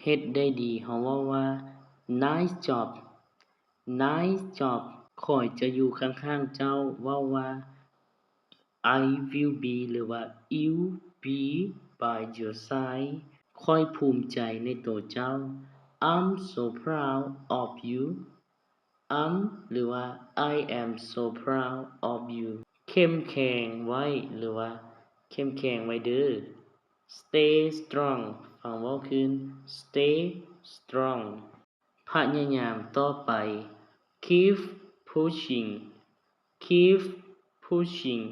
ເຮັດໄດ້ດີ ເຮົາເວົ້າວ່າ Nice job. Nice job. ຂ້ອຍຈະຢູ່ຂ້າງໆເຈົ້າ ເວົ້າວ່າ I will be ຫຼືວ່າ I'll be by your side. ຂ້ອຍພູມໃຈໃນໂຕເຈົ້າ. I'm so proud of you. I'm ຫຼືວ່າ I am so proud of you. ເຂັ້ມແຂງໄວ້ ຫຼືວ່າ ເຂັ້ມແຂງໄວ້ເດີ້. Stay strong. ຟັງເວົ້າຄືນ Stay strong. ພະຍາຍາມຕໍ່ໄປ. Keep pushing. Keep pushing.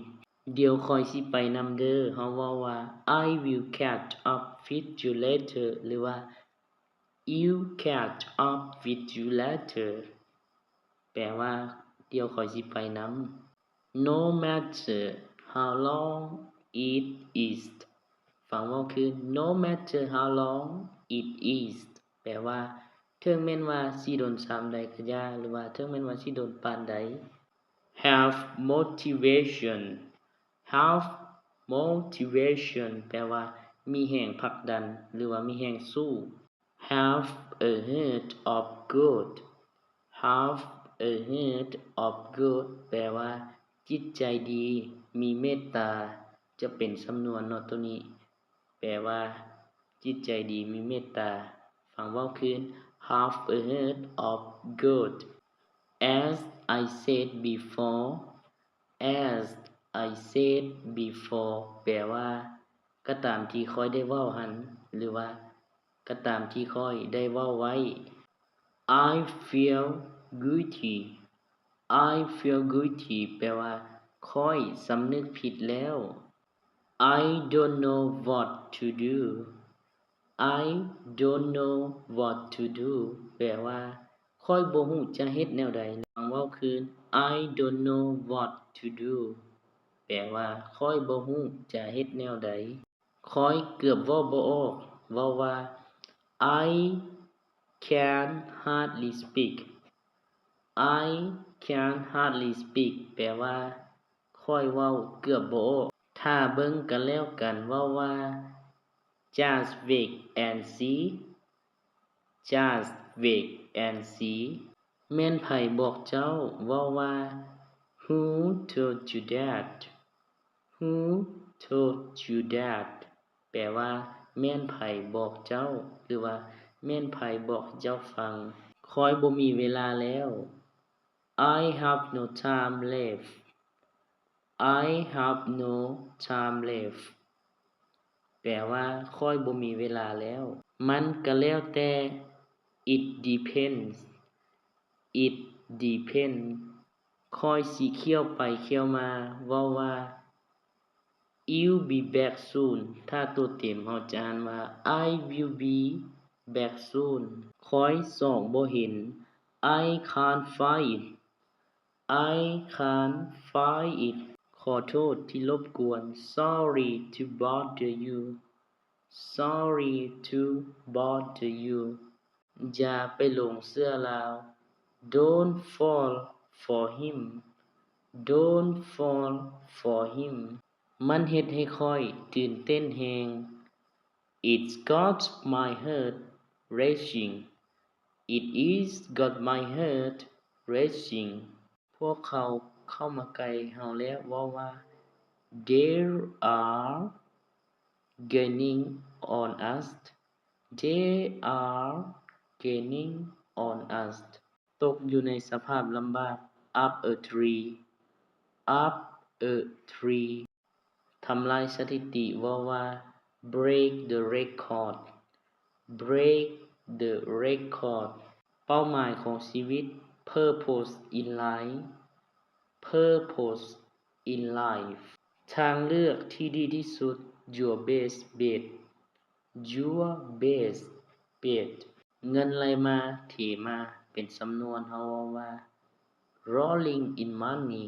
ດຽວຂ້ອຍຊິໄປນຳເດີ້. ເຮົາເວົ້າວ່າ I will catch up with you later ຫຼືວ່າ I'll catch up with you later. ແປວ່າ ດຽວຂ້ອຍຊິໄປນຳ. No matter how long it is. ຟັງເວົ້າຄືນ No matter how long it is. ແປວ່າ ເຖິງແມ່ນວ່າຊິດົນສ່ຳໃດກໍຢ່າ ຫຼືວ່າ ເຖິງແມ່ນວ່າຊິດົນປານໃດ. Have motivation. Have motivation. ແປວ່າ ມີແຮງຜັກດັນ ຫຼືວ່າ ມີແຮງສູ້. Have a heart of gold. Have a heart of gold. ແປວ່າ ຈິດໃຈດີ ມີເມດຕາ. ຈະເປັນສຳນວນເນາະໂຕນີ້. ແປວ່າ ຈິດໃຈດີ ມີເມດຕາ. ຟັງເວົ້າຄືນ Have a heart of gold. As I said before. As I said before. ແປວ່າ ກໍຕາມທີ່ຂ້ອຍໄດ້ເວົ້າຫັ້ນ ຫຼືວ່າ ກໍຕາມທີ່ຂ້ອຍໄດ້ເວົ້າໄວ້. I feel guilty. I feel guilty. ແປວ່າ ຂ້ອຍສຳນຶກຜິດແລ້ວ. I don't know what to do. I don't know what to do. ແປວ່າ ຂ້ອຍບໍ່ຮູ້ຈະເຮັດແນວໃດ. ລອງເວົ້າຄືນ I don't know what to do. ແປວ່າ ຂ້ອຍບໍ່ຮູ້ຈະເຮັດແນວໃດ. ຂ້ອຍເກືອບເວົ້າບໍ່ອອກ. ເວົ້າວ່າ I can hardly speak. I can hardly speak. ແປວ່າ ຂ້ອຍເວົ້າເກືອບບໍ່ອອກ. ຖ້າເບິ່ງກັນແລ້ວກັນ ເວົ້າວ່າ Just wait and see. Just wait and see. ແມ່ນໃຜບອກເຈົ້າ? ເວົ້າວ່າ Who told you that? Who told you that? ແປວ່າ ແມ່ນໃຜບອກເຈົ້າ? ຫຼືວ່າ ແມ່ນໃຜບອກໃຫ້ເຈົ້າຟັງ? ຂ້ອຍບໍ່ມີເວລາແລ້ວ. I have no time left. I have no time left. ແປວ່າ ຂ້ອຍບໍ່ມີເວລາແລ້ວ. ມັນກະແລ້ວແຕ່. It depends. It depends. ຂ້ອຍຊິຂ້ຽວໄປຂ້ຽວມາ ເວົ້າວ່າ I'll be back soon. ຖ້າໂຕເຕັມເຮົາຈະອ່ານວ່າ I will be back soon. ຂ້ອຍຊອກບໍ່ເຫັນ. I can't find it. I can't find it. ຂໍໂທດທີ່ລົບກວນ. Sorry to bother you. Sorry to bother you. ຢ່າໄປຫຼົງເຊື່ອລາວ. Don't fall for him. Don't fall for him. ມັນເຮັດໃຫ້ຂ້ອຍຕື່ນເຕັ້ນແຮງ. It's got my heart racing. It is got my heart racing. ພວກເຂົາເຂົ້າມາໃກ້ເຮົາແລ້ວ ເວົ້າວ່າ They are gaining on us. They are gaining on us. ຕົກຢູ່ໃນສະພາບລຳບາກ. Up a tree. Up a tree. ທຳລາຍສະຖິຕິ ເວົ້າວ່າ break the record. Break the record. ເປົ້າໝາຍຂອງຊີວິດ. Purpose in life. Purpose in life. ທາງເລືອກທີ່ດີທີ່ສຸດ. Your best bet. Your best bet. ເງິນໄຫຼມາເທມາ. ເປັນສຳນວນເຮົາເວົ້າວ່າ rolling in money.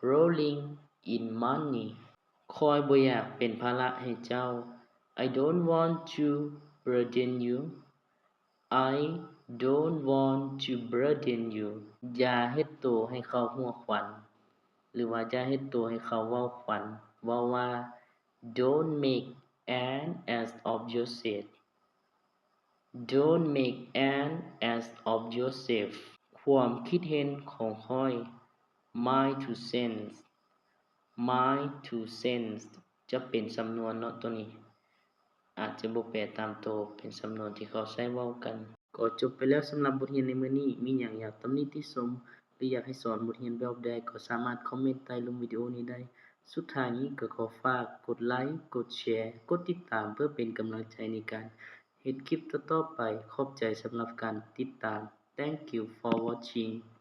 Rolling in money. ຂ້ອຍບໍ່ຢາກເປັນພາລະໃຫ້ເຈົ້າ. I don't want to burden you. I don't want to burden you. ຢ່າເຮັດໂຕໃຫ້ເຂົາຫົວຂວັນ ຫຼືວ່າຢ່າເຮັດໂຕໃຫ້ເຂົາເວົ້າຂວັນ. ເວົ້າວ່າ Don't make an ass of yourself. Don't make an ass of yourself. ຄວາມຄິດເຫັນຂອງຂ້ອຍ. My two cents. My two cents ຈະເປັນສຳນວນເນາະ ໂຕນີ້ອາດຈະບໍ່ແປຕາມໂຕ ເປັນສຳນວນທີ່ເຂົາໃຊ້ເວົ້າກັນ. ກໍຈົບໄປແລ້ວສຳລັບບົດຮຽນໃນມື້ນີ້. ມີຫຍັງຢາກຕຳໜິຕິຊົມ ຫຼື ຢາກໃຫ້ສອນບົດຮຽນແບບໃດ ກໍສາມາດຄອມເມັນໃຕ້ລຸ່ມວິດີໂອນີ້ໄດ້. ສຸດທ້າຍນີ້ກໍຂໍຝາກກົດໄລ, ກົດແຊ, ກົດຕິດຕາມ ເພື່ອເປັນກຳລັງໃຈໃນການເຮັດຄລິບຕໍ່ໆໄປ. ຂອບໃຈສຳລັບການຕິດຕາມ. Thank you for watching.